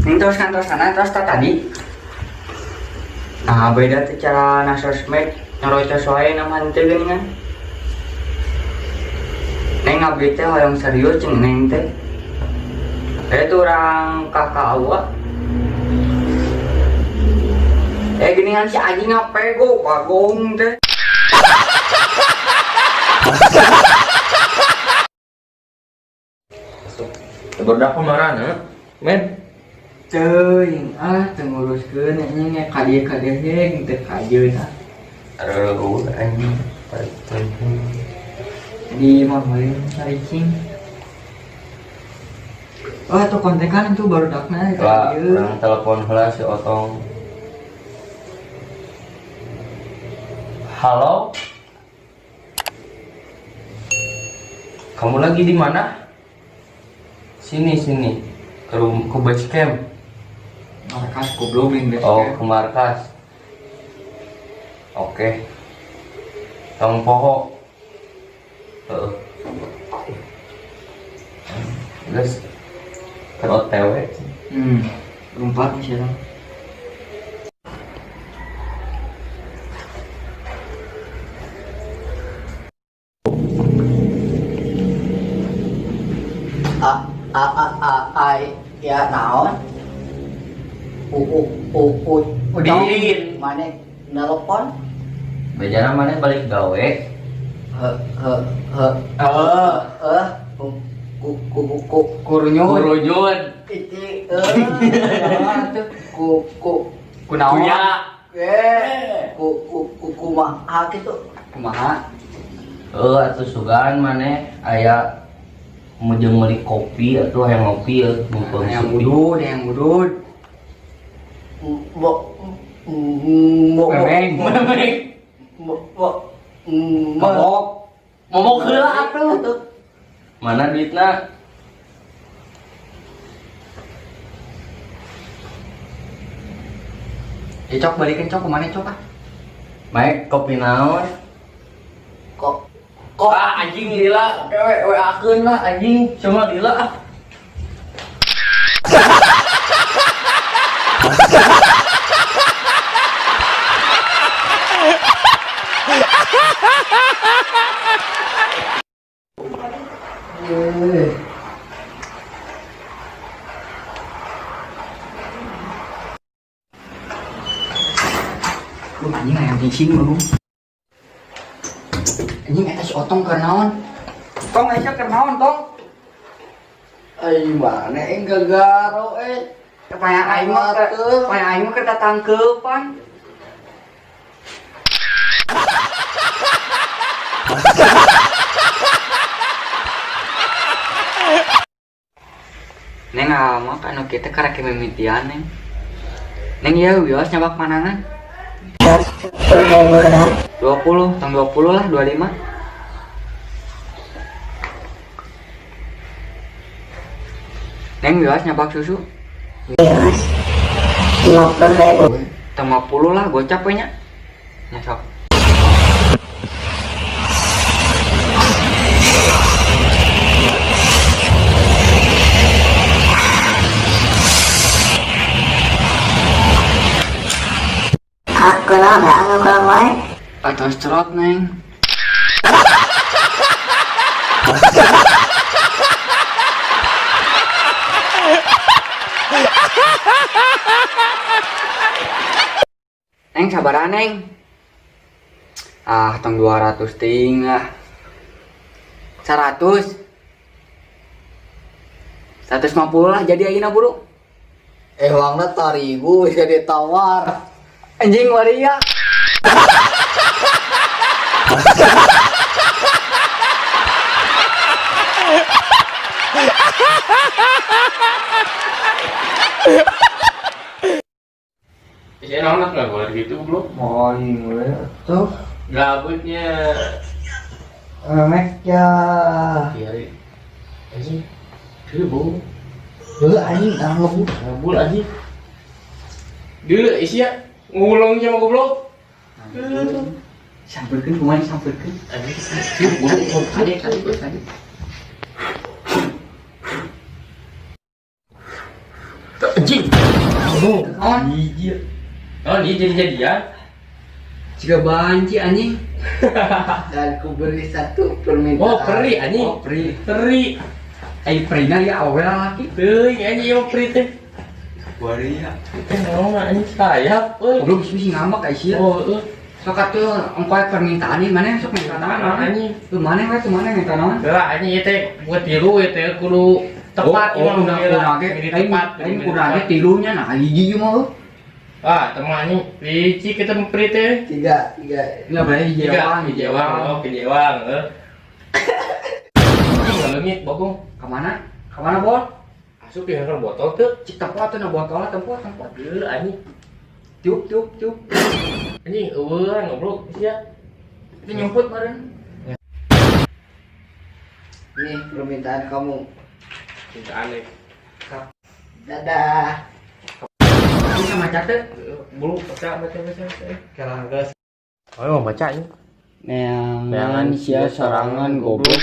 Neng terus kan terus sana terus tak tadi. Nah, beda tuh cara na sosmed nyerocos wae nama henteu geuningan. Neng abdi teh hoyong serius jeung neng teh. Itu orang kakak awak. Geuningan si anjing ngapego bagong teh. Berdak kemarin, men. Teuing ah teu nguruskeun anjing ka dieu ka dieu heg teu kajeun ah. Aduh, anjing. Di mana caricing. Oh, tuh kontekan itu baru dakna Lah, orang telepon heula si Otong. Halo? Kamu lagi di mana? Sini, sini. Ke ke base camp. Markas goblok yang base Oh, camp. ke markas. Oke. Tong poho. Heeh. Guys, ke OTW. Lompat nih siapa? A a a a I ya naon? U u u u Udin. Mana nelpon? Bejana mana balik gawe? He he he eh ku ku ku ku Kurunyun. Kurunyun. iti ku ku Kunaon? Kuya. Ku ku ku kumaha kitu? Kumaha? Heuh atuh sugan maneh aya mujeng meuli kopi atuh hayang ngopi ya mumpung Yang sepi. udud, yang udud. Mo mo Memeng. mo mo Mabok. Momok heula atuh. Mana duitna? Ya cok balikin cok kemana cok ah? Maek kopi naon? Kok kok Ah anjing lila, we we akeun lah anjing, cuma lila ah. Lu anjing ayam cicing lu. Anjing eta si Otong keur naon? Tong Aisyah keur naon, Tong? Ai mana eng gagaro eh. Paya aing mah paya aing mah keur tatangkeupan. Neng mah anu kita karek mimitian neng. Neng ieu wios nyabak panangan. 20, tang 20 lah, 25. Neng wios nyabak susu. Wios. 50.000. Tang 50 lah, gocap we nya. Nya sok. Aku lah nggak kurang wae. Atos cerot neng. Neng sabaran neng. Ah, tong 200 ting ah. 100. 150 lah jadi ayeuna buru. Uangna taribu bisa ditawar. Anjing waria. Iya naon nggak boleh gitu belum? Oh, ini tuh. Gabutnya. Mek ya. Iya. Anjing. Dulu bu. Dulu anjing ah ngebul. Ngebul anjing. Dulu isi ya ngulung sama goblok. Sampeurkeun kumaha sampeurkeun? Anjing. Kade kade kade. Anjing. Oh, Hiji. Oh, ini jadi-jadian. Jika banci anjing. Dan ku beri satu permintaan. Oh, peri anjing. Oh, peri. Peri. Eh, perina ya awe laki. Teuing anjing ieu peri teh. Waria. Eh, naon anjing sayap euy. Belum sih ngambek kayak sia. Oh, euy. Sok atuh ongkoh permintaan ini mana sok minta naon Anjing. Tuh mana we tuh mana minta naon? Lah anjing ieu teh buat tilu ieu teh kudu tepat Oh, oh, ieu mah kudu ge Kudu lain tepat. lain kudu ge tilunya nah hiji mah euy. Ah, teman anjing licik kita peri teh. Tiga, tiga. Enggak berarti hiji Tiga, ewang, hiji ewang, oh, hiji ewang, heuh. Anjing ngaleungit bogong. Kamana? Kamana bol? Asup ya kan botol teu. Cik tempo atuh na botol tempo tempo. Deu anjing. Tiup tiup tiup. Anjing eueuhan goblok sia. Itu nyumput meureun. Nih permintaan kamu. Cinta aneh. Dadah. Bisa maca teu? Bulu baca baca baca. Baca. Kelang geus. Oh, mau baca ini. Neangan sia sorangan goblok.